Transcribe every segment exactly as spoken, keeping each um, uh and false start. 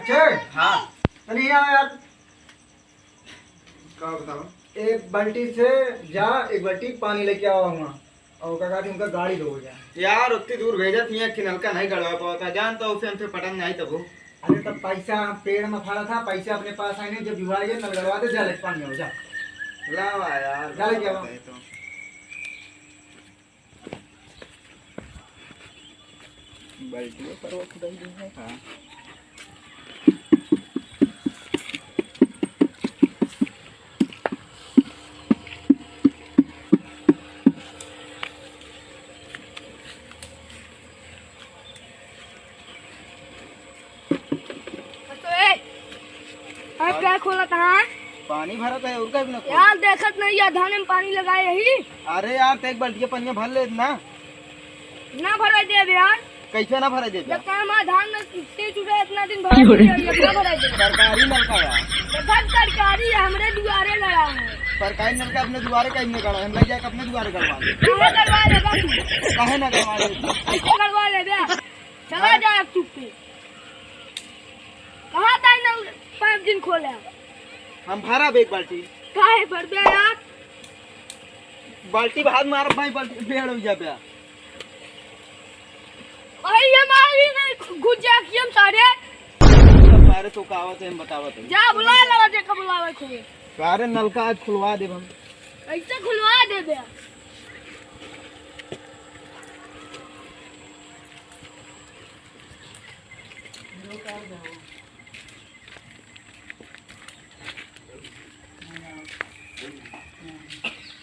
ए, हाँ। तनी यहाँ यार। का बताओ? एक बाल्टी से जा, एक बाल्टी पानी लेके आओ हुआँ। और का कहते, उनका गाड़ी दो जा। यार, उतनी दूर भेजत ही है कि नलका नहीं गड़वा पावत है। जान तो उसे हमसे पटन नहीं तबो। अरे, तब पैसा हम पेड़ में फड़ा था, पैसा अपने पास आए नहीं, जब जुगाड़ ये नल गड़वा दे, जा ले पानी हो जा। लावा यार, जा लेके आओ। तो। बाल्टियों पर वो खुदाई नहीं है। हाँ। तो ए, अरे का खोलत हा? पानी भरत है, और का भी ना खोल। यार, देखत नहीं है, धान में पानी लगाए यही। अरे यार, ते एक बाल्टी के पनिया भर ले ना। ना भराई देब यार। कैसे ना भराई देब? जब तक हमारा धान में से चुके इतना दिन भराई देब, ना भराई देब। सरकारी नलका यार। तो भाई, सरकारी है, हमरे दुआरे गड़ा है। सरकारी नलका अपने दुआरे कहीं नहीं गड़ा, हम ले जाके अपने दुआरे गड़वा ले। काहे गड़वा लेबा तू? काहे ना गड़वा ले? कैसे गड़वा लेबे? चला जा अब चुप्पे। कहाँ ताई ना पाइप दिन खोले? हम भरा बे एक बाल्टी। काहे भरबे यार? बाल्टी भाग मार भाई, बाल्टी बेड़ हो जाबे। भाई, ये मारी नहीं घुस जा कि हम सारे। सारे तो का आवत है, हम बतावत है। जा बुला ला, जे का बुलावे खोए। सारे नलका आज खुलवा देब हम। कैसे खुलवा देबे?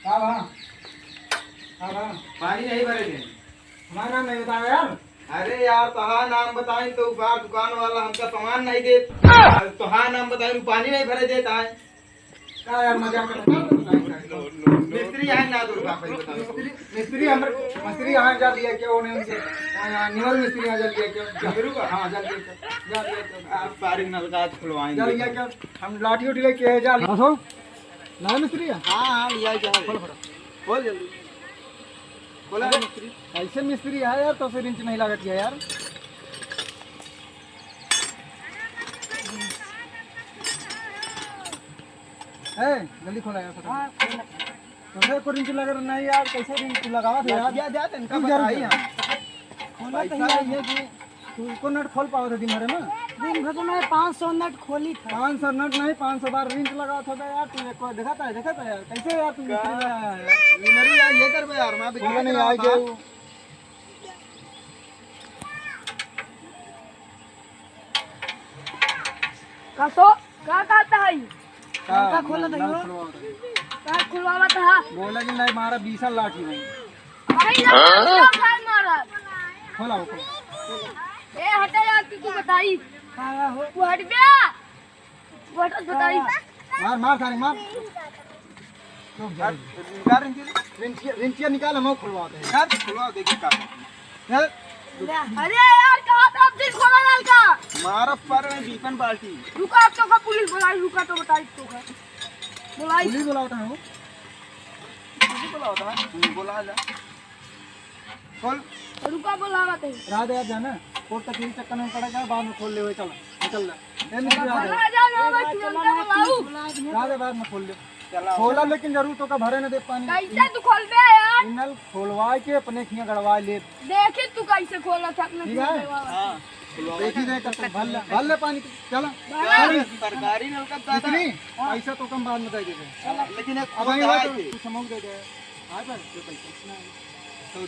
का बा? का बा? पानी नहीं भरे थे। हमारा नाम नहीं बताया यार। अरे यार, तोहार नाम बताई तो बार दुकान वाला हमका सामान नहीं देत। और तोहार नाम बताई, पानी नहीं भरे देत है। का यार, मजाक करत है? मिस्त्री है ना, तो का भाई बताओ। मिस्त्री, मिस्त्री हमरे, मिस्त्री यहाँ जा लिया क्या उन्हें उनके? हाँ, यहाँ निवर मिस्त्री यहाँ जा लिया क्या? जबरू का? हाँ, जा लिया क्या? जा लिया क्या? आप सारे नलका आज खुलवाएंगे। जा लिया क्या? हम लाठी उठी लेके आए, जा लिया। हाँ, सो? नया मिस्त्री है? हाँ, हाँ, लिया क्या है? खोल, खोल। खोल जल्दी। खोला अरे, मिस्त्री। कैसे मिस्त्री है यार, तो से रिंच नहीं लागत है यार। ए, जल्दी खोला यार, फटाफट। हाँ, खोला। तो से को रिंच लग रहा नहीं यार, कैसे रिंच लगावा थे यार? या, या, तनका तू जरूर बताई जा। हम। खोला तो पैसा यार। नहीं है कि तू को नट खोल पावत है दिन भर में? दिन भर में पाँच सौ नट खोली था। पाँच सौ नट नहीं, पाँच सौ बार रिंच लगावत होगा यार। तू एक बार देखा था, देखा था यार, कैसे यार तू मिस्त्री का? लगा है यार? ये मेरी यार, ये कर बे यार, मैं भी खोला नहीं, आ गया। का तो, का कहता है? का का खोलत है नल हो? खुलवावत है। का खुलवावत है? बोला कि नहीं, मारा बीसा लाठी नहीं। भाई, ना, हाँ? भाई मारा। खोला, खोला। ए, हटा यार, तू, तू बताई। का हो? तू हट बे। तू हट, बताई। मार, मार, सारे मार। रुक जा, यार, रुक जा। निकाल रिंचिया। रिंचिया, रिंचिया निकाल, हम खुलवाते हैं। यार, खुलवा, देखिए का। यार। अरे यार, कहाँ पे आप दिन खोला नल का? मारा पर में बीपन बाल्टी। रुका, आप तो का पुलिस बुलाई, रुका तो बताई तो का। बुलाई। पुलिस बुलावत है वो। पुलिस बुलावत है? हम्म, बुला जा। खोल। रुका, बुलावत है। राधे, आ जाना। कोर्ट कचहरी चक्कर में पड़ेगा, बाद में खोल ले, चला। निकल जा। ए, निकल जा। जा, जा, जा, भाई, तुरंत बुलाऊ। राधे, बाद में खोल ले। चला। खोला, लेकिन जरूर तो का भरे न दे पानी। कैसे तू खोलबे यार? ई नल खोलवा के अपने खिया गड़वा ले। देखी तू कैसे खोला था अपने ठीक है? खिया गड़वा। हाँ। देखी दे, कब तक भर ले, भर ले पानी, चला। भर ले। सरकारी नल का दादा। इतनी हाँ। पैसा तो कम बाद में दे देबे। चला, लेकिन एक अब फोन आई बात आए थे। कुछ अमाउंट दे दे। आ जा, जो पैसा।